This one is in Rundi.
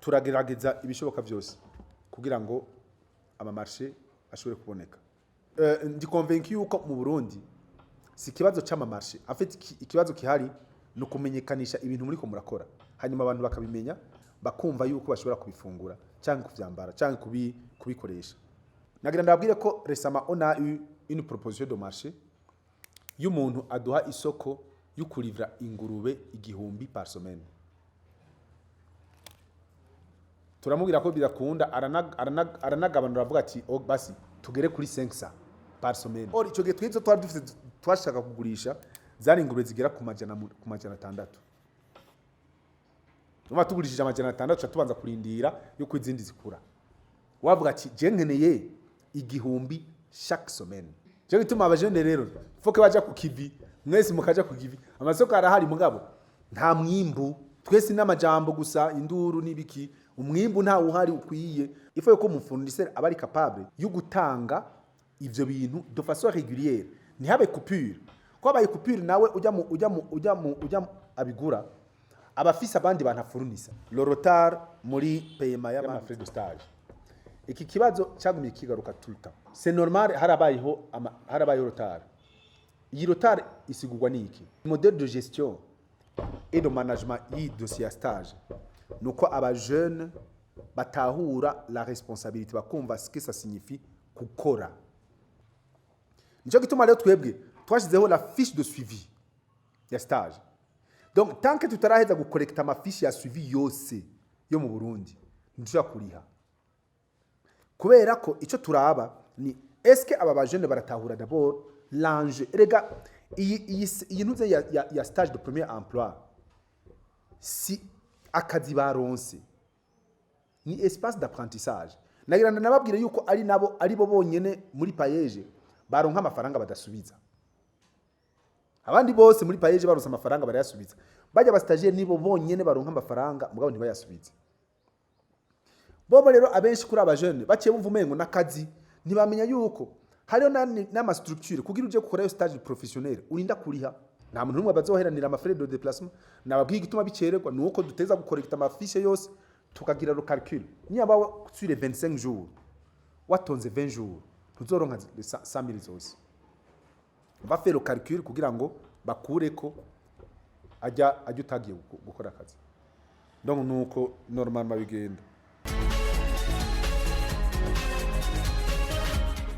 Turagerageza ibishoboka byose kugira ngo ama marchés ashobore kuboneka. Ndi convaincu yuko mu Burundi si ikibazo c'ama marchés. En fait, ikibazo kihari ni ukumenyekanisha ibintu muriko murakora, hanyuma abantu bakabimenya, bakumva yuko bashobora kubifungura cyangwa kuvyambara cyangwa kubikoresha. Nagira ndababwire ko récemment on a eu une proposition de marché y'umuntu aduha isoko yo kurivra ingurube 1000 par semaine. Turamubwira ko bidakunda, aranagabanura, avuga ati: "Oh, basi tugere kuri 500 par semaine." Or ico gihe twizo twari dufite, twashaka kugurisha, zari ingurube zigera ku 600. Numa tugurishije 600, tuca tubanza kurindira yuko izindi zikura. Wavuga ati: "Je nkeneye 1000 chaque semaine." Je gituma abajene rero faut que baja ku kivi, mwese mukaja ku kivi. Amasoko arahari, mugabo nta mwimbu. Twese n'amajambo gusa, induru n'ibiki, umwimbu nta uhari ukwiye. Il faut ko umu fournisseur aba ari capable yo gutanga ivyo bintu de façon régulière, ntihabe coupure. Ko habaye coupure, nawe ujya mu abigura aba afise abandi bantu afurunisa. Le retard muri paiement y'ama frais de stage, iki kibazo cyagumye kigaruka tout le temps. C'est normal, harabayeho retard. Iyi retard isigurwa n'iki? Modèle de gestion et de management y'iyi dossier ya stage, nuko aba jeunes batahura la responsabilité, bakumva ce que ça signifie gukora. Nicyo gituma rero twebwe twashyizeho la fiche de suivi ya stage. Donc tant que tutaraheza gukolekta ama fiches ya suivi yose yo mu Burundi, ntidushobora kuriha, kubera ko icyo turaba ni: est-ce que aba bajene baratahura d'abord l'enjeu? Erega iyi ntuze ya stage de premier emploi si akazi baronse, ni espace d'apprentissage. Nagira nababwire yuko ari nabo, ari bo bonyene muri PAEEJ baronka amafaranga badasubiza. Abandi bose muri PAEEJ baronse amafaranga barayasubiza. Bajya ba stagiaire nibo bonyene baronka amafaranga mugabo ntibayasubize. Bobo rero, abenshi kuri aba jeunes baciye bumva umengo n'akazi, ntibamenya yuko hariho n'ama structure kugira uje gukorayo stage professionnel urinda kuriha. Nta muntu n'umwe bazoheranira ama frais de déplacement. Nababwiye igituma bicererwa, ni uko duteza gukorekta ama fiches yose, tukagira le calcul. Niba sur les 25 jours watonze 20 jours, ntuzoronka 100 000 zose. Va faire le calcul kugira ngo bakureko ajya utagiye gukora akazi. Donc nuko normalement bigenda.